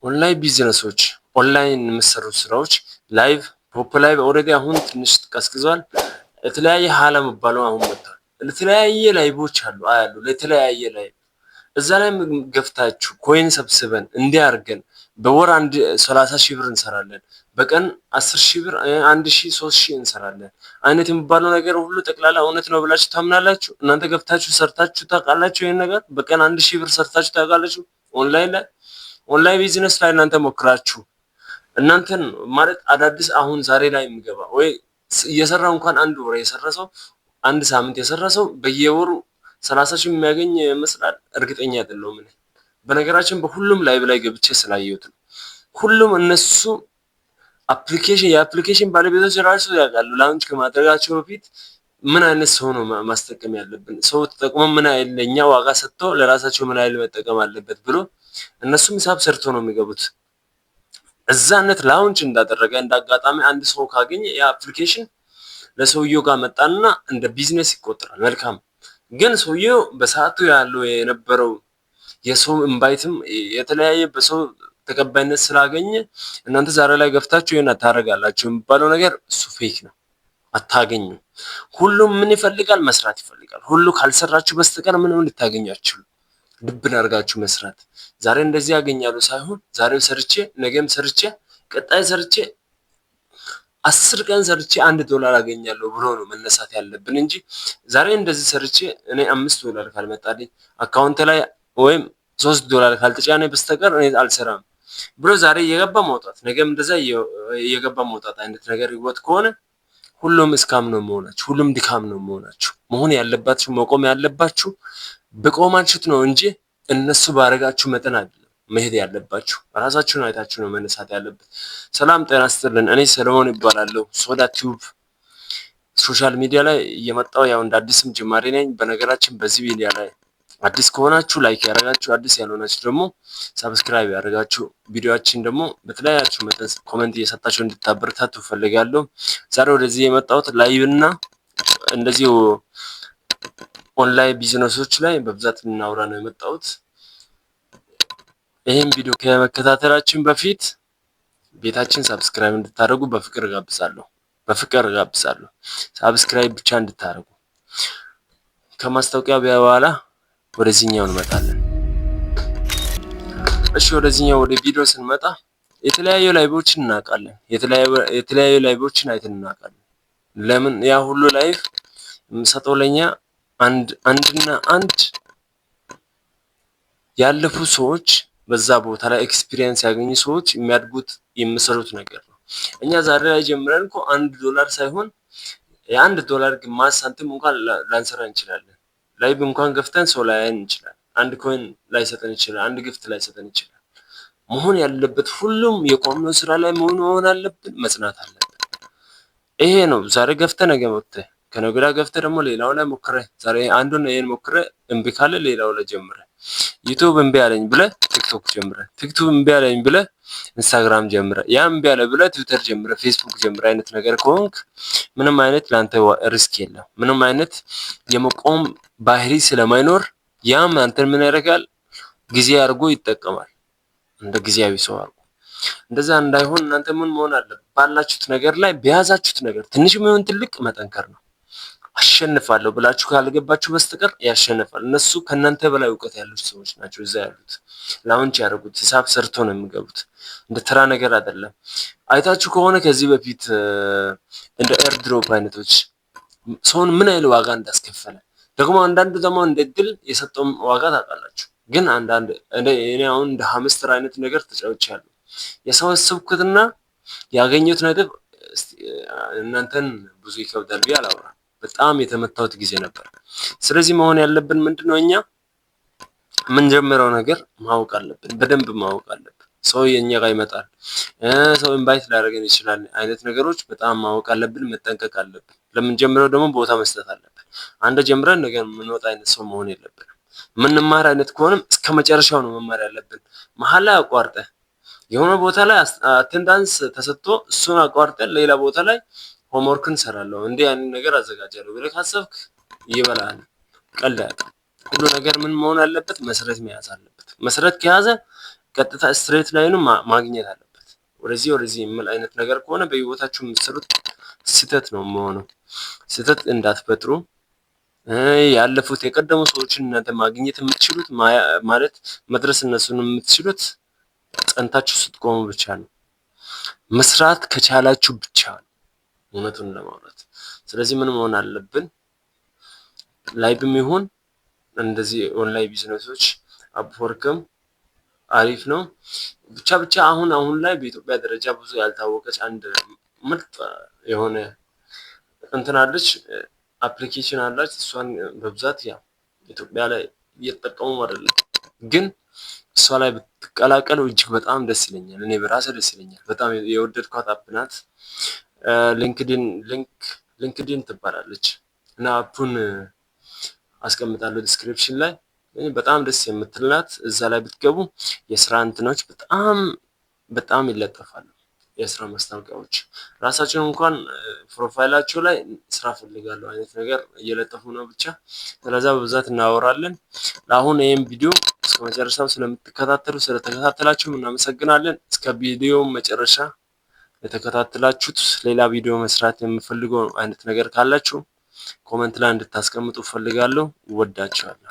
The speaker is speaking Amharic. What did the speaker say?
Online business ኦች፣ ኦንላይን የሚሰሩ ስራዎች፣ live፣ Poppo Live already አሁን ትንሽ ቀዝቅዟል። የተለያየ ሀላ የሚባለው አሁን መጥቷል። የተለያየ live ኦች አሉ አያሉ ለተለያየ live እዛ ላይ ገፍታችሁ coin ሰብስበን እንዲህ አድርገን በወር አንድ 30,000 ብር እንሰራለን፣ በቀን 10,000 ብር፣ 1,000፣ 3,000 እንሰራለን አይነት የሚባለው ነገር ሁሉ ጠቅላላ እውነት ነው ብላችሁ ታምናላችሁ? እናንተ ገብታችሁ ሰርታችሁ ታውቃላችሁ? ይሄን ነገር በቀን 1,000 ብር ሰርታችሁ ታውቃላችሁ? ኦንላይን ላይ፣ online business ላይ እናንተ ሞክራችሁ እናንተን ማለት አዳዲስ አሁን ዛሬ ላይ የሚገባ ወይ እየሰራ እንኳን አንድ ወር የሰራ ሰው፣ አንድ ሳምንት የሰራ ሰው በየወሩ 30,000 የሚያገኝ ይመስላል? እርግጠኛ አይደለሁም እኔ። በነገራችን በሁሉም live ላይ ገብቼ ስላየሁት ነው። ሁሉም እነሱ application የ application ባለቤቶች ራሱ ያውቃሉ። Launch ከማድረጋቸው በፊት ምን አይነት ሰው ነው ማስጠቀም ያለብን፣ ሰው ተጠቅሞ ምን ያህል ለእኛ ዋጋ ሰጥቶ ለራሳቸው ምን ያህል መጠቀም አለበት ብሎ እነሱም ሂሳብ ሰርቶ ነው የሚገቡት። እዛነት launch እንዳደረገ እንደ አጋጣሚ አንድ ሰው ካገኘ ያ application ለሰውየው ጋር መጣና እንደ ቢዝነስ ይቆጠራል። መልካም፣ ግን ሰውየው በሰዓቱ ያለው የነበረው የሰው invite ም የተለያየ በሰው ተቀባይነት ስላገኘ እናንተ ዛሬ ላይ ገፍታችሁ ይሄን ታደርጋላችሁ የሚባለው ነገር እሱ fake ነው። አታገኙም። ሁሉም ምን ይፈልጋል? መስራት ይፈልጋል። ሁሉ ካልሰራችሁ በስተቀር ምንም ልታገኙ አትችሉም። ድብን አድርጋችሁ መስራት፣ ዛሬ እንደዚህ ያገኛሉ ሳይሆን ዛሬም ሰርቼ፣ ነገም ሰርቼ፣ ቀጣይ ሰርቼ፣ 10 ቀን ሰርቼ 1 ዶላር አገኛለሁ ብሎ ነው መነሳት ያለብን እንጂ ዛሬ እንደዚህ ሰርቼ እኔ 5 ዶላር ካልመጣልኝ account ላይ ወይም 3 ዶላር ካልተጫነ በስተቀር እኔ አልሰራም ብሎ ዛሬ እየገባ መውጣት፣ ነገም እንደዛ እየገባ መውጣት አይነት ነገር ህይወት ከሆነ ሁሉም scam ነው መሆናችሁ፣ ሁሉም ድካም ነው መሆናችሁ። መሆን ያለባችሁ መቆም ያለባችሁ በቆማችሁት ነው እንጂ እነሱ ባረጋችሁ መጠን አይደለም መሄድ ያለባችሁ። ራሳችሁን አይታችሁ ነው መነሳት ያለበት። ሰላም ጤና ይስጥልን። እኔ ሰለሞን ይባላለሁ። ሶዳ ቲዩብ social media ላይ እየመጣው ያው እንደ አዲስም ጀማሪ ነኝ። በነገራችን በዚህ ሚዲያ ላይ አዲስ ከሆናችሁ like ያደረጋችሁ፣ አዲስ ያልሆናችሁ ደግሞ subscribe ያደረጋችሁ፣ ቪዲዮአችን ደግሞ በተለያያችሁ መጠን comment እየሰጣችሁ እንድታበረታቱ እፈልጋለሁ። ዛሬ ወደዚህ የመጣሁት live እና እንደዚሁ online business ኦች ላይ በብዛት ልናወራ ነው የመጣሁት። ይህን ቪዲዮ ከመከታተላችን በፊት ቤታችን subscribe እንድታደርጉ በፍቅር ጋብዛለሁ። በፍቅር ጋብዛለሁ። Subscribe ብቻ እንድታደርጉ። ከማስታወቂያ በኋላ ወደዚህኛው እንመጣለን። እሺ፣ ወደዚህኛው ወደ ቪዲዮ ስንመጣ የተለያዩ live ኦችን እናውቃለን። የተለያዩ live ኦችን አይተን እናውቃለን። ለምን ያ ሁሉ live የምሰጠው ለኛ አንድ አንድና አንድ ያለፉ ሰዎች፣ በዛ ቦታ ላይ experience ያገኙ ሰዎች የሚያድጉት የሚሰሩት ነገር ነው። እኛ ዛሬ ላይ ጀምረን እኮ 1 ዶላር ሳይሆን የ1 ዶላር ግማሽ ሳንቲም እንኳን ላንሰራ እንችላለን። Live እንኳን ገፍተን ሰው ላያየን እንችላለን። አንድ coin ላይሰጠን ይችላል። አንድ gift ላይሰጠን ይችላል። መሆን ያለበት ሁሉም የቆምነው ስራ ላይ መሆን አለብን፣ መጽናት አለብን። ይሄ ነው። ዛሬ ገፍተህ ነገ ወጥተህ ከነገ ወዲያ ገፍተህ ደግሞ ሌላው ላይ ሞክረህ፣ ዛሬ አንዱን ይሄን ሞክረህ እምቢ ካለ ሌላው ላይ ጀምረህ፣ ዩቲዩብ እምቢ አለኝ ብለህ ቲክቶክ ጀምረህ፣ ቲክቶክ እምቢ አለኝ ብለህ ኢንስታግራም ጀምረህ፣ ያ እምቢ አለ ብለህ ትዊተር ጀምረህ፣ ፌስቡክ ጀምረህ አይነት ነገር ከሆንክ ምንም አይነት ለአንተ risk የለም። ምንም አይነት የመቆም ባህሪ ስለማይኖር ያም አንተን ምን ያደርጋል? ጊዜ አድርጎ ይጠቀማል። እንደ ጊዜያዊ ሰው አድርጎ። እንደዛ እንዳይሆን እናንተ ምን መሆን አለ ባላችሁት ነገር ላይ፣ በያዛችሁት ነገር ትንሽም ይሁን ትልቅ መጠንከር ነው። አሸንፋለሁ ብላችሁ ካልገባችሁ በስተቀር ያሸንፋል። እነሱ ከእናንተ በላይ እውቀት ያሉት ሰዎች ናቸው እዛ ያሉት። Launch ያደረጉት ሂሳብ ሰርቶ ነው የሚገቡት። እንደ ተራ ነገር አይደለም። አይታችሁ ከሆነ ከዚህ በፊት እንደ airdrop አይነቶች ሰውን ምን ያህል ዋጋ እንዳስከፈለ፣ ደግሞ አንዳንዱ ደግሞ እንደ እድል የሰጠውም ዋጋ ታውቃላችሁ። ግን አንዳንድ እኔ አሁን እንደ ሀምስተር አይነት ነገር ተጫውቻለሁ። የሰበሰብኩትና ያገኘሁት ነጥብ እናንተን ብዙ ይከብዳል ብዬ አላወራም። በጣም የተመታሁት ጊዜ ነበር። ስለዚህ መሆን ያለብን ምንድነው? እኛ የምንጀምረው ነገር ማወቅ አለብን፣ በደንብ ማወቅ አለብን። ሰው የኛ ጋር ይመጣል፣ ሰው invite ሊያደርገን ይችላል አይነት ነገሮች በጣም ማወቅ አለብን፣ መጠንቀቅ አለብን። ለምንጀምረው ደግሞ ቦታ መስጠት አለብን። አንድ ጀምረን ነገር የምንወጣ አይነት ሰው መሆን የለብንም። የምንማር አይነት ከሆነም እስከ መጨረሻው ነው መማር ያለብን። መሀል ላይ አቋርጠህ የሆነ ቦታ ላይ attendance ተሰጥቶ እሱን አቋርጠን ሌላ ቦታ ላይ homework ን እሰራለሁ፣ እንዲህ ያንን ነገር አዘጋጃለሁ ብለህ ካሰብክ ይበላል። ቀልድ አያውቅም። ሁሉ ነገር ምን መሆን አለበት? መሰረት መያዝ አለበት። መሰረት ከያዘ ቀጥታ straight line ኑ ማግኘት አለበት። ወደዚህ ወደዚህ የሚል አይነት ነገር ከሆነ በህይወታችሁ የምትሰሩት ስህተት ነው የሚሆነው። ስህተት እንዳትፈጥሩ። ያለፉት የቀደሙ ሰዎችን እናንተ ማግኘት የምትችሉት፣ ማለት መድረስ እነሱን የምትችሉት ጸንታችሁ ስትቆሙ ብቻ ነው። መስራት ከቻላችሁ ብቻ ነው፣ እውነቱን ለማውራት። ስለዚህ ምን መሆን አለብን? Live ም ይሁን እንደዚህ online business ኦች፣ Upwork ም አሪፍ ነው። ብቻ ብቻ አሁን አሁን ላይ በኢትዮጵያ ደረጃ ብዙ ያልታወቀች አንድ ምርጥ የሆነ እንትን አለች፣ application አለች። እሷን በብዛት ያው ኢትዮጵያ ላይ እየተጠቀሙ አይደለም፣ ግን እሷ ላይ ብትቀላቀሉ እጅግ በጣም ደስ ይለኛል። እኔ በራሴ ደስ ይለኛል። በጣም የወደድኳት app ናት። LinkedIn ትባላለች እና app ኡን አስቀምጣለሁ description ላይ። በጣም ደስ የምትል ናት። እዛ ላይ ብትገቡ የስራ እንትኖች በጣም በጣም ይለጠፋሉ። የስራ ማስታወቂያዎች ራሳቸውን እንኳን profile ኣቸው ላይ ስራ ፈልጋለሁ አይነት ነገር እየለጠፉ ነው። ብቻ ስለዛ በብዛት እናወራለን። ለአሁን ይህም ቪዲዮ እስከ መጨረሻው ስለምትከታተሉ፣ ስለተከታተላችሁ እናመሰግናለን። እስከ ቪዲዮ መጨረሻ የተከታተላችሁት ሌላ ቪዲዮ መስራት የምፈልገው አይነት ነገር ካላችሁ comment ላይ እንድታስቀምጡ እፈልጋለሁ። እወዳችኋለሁ።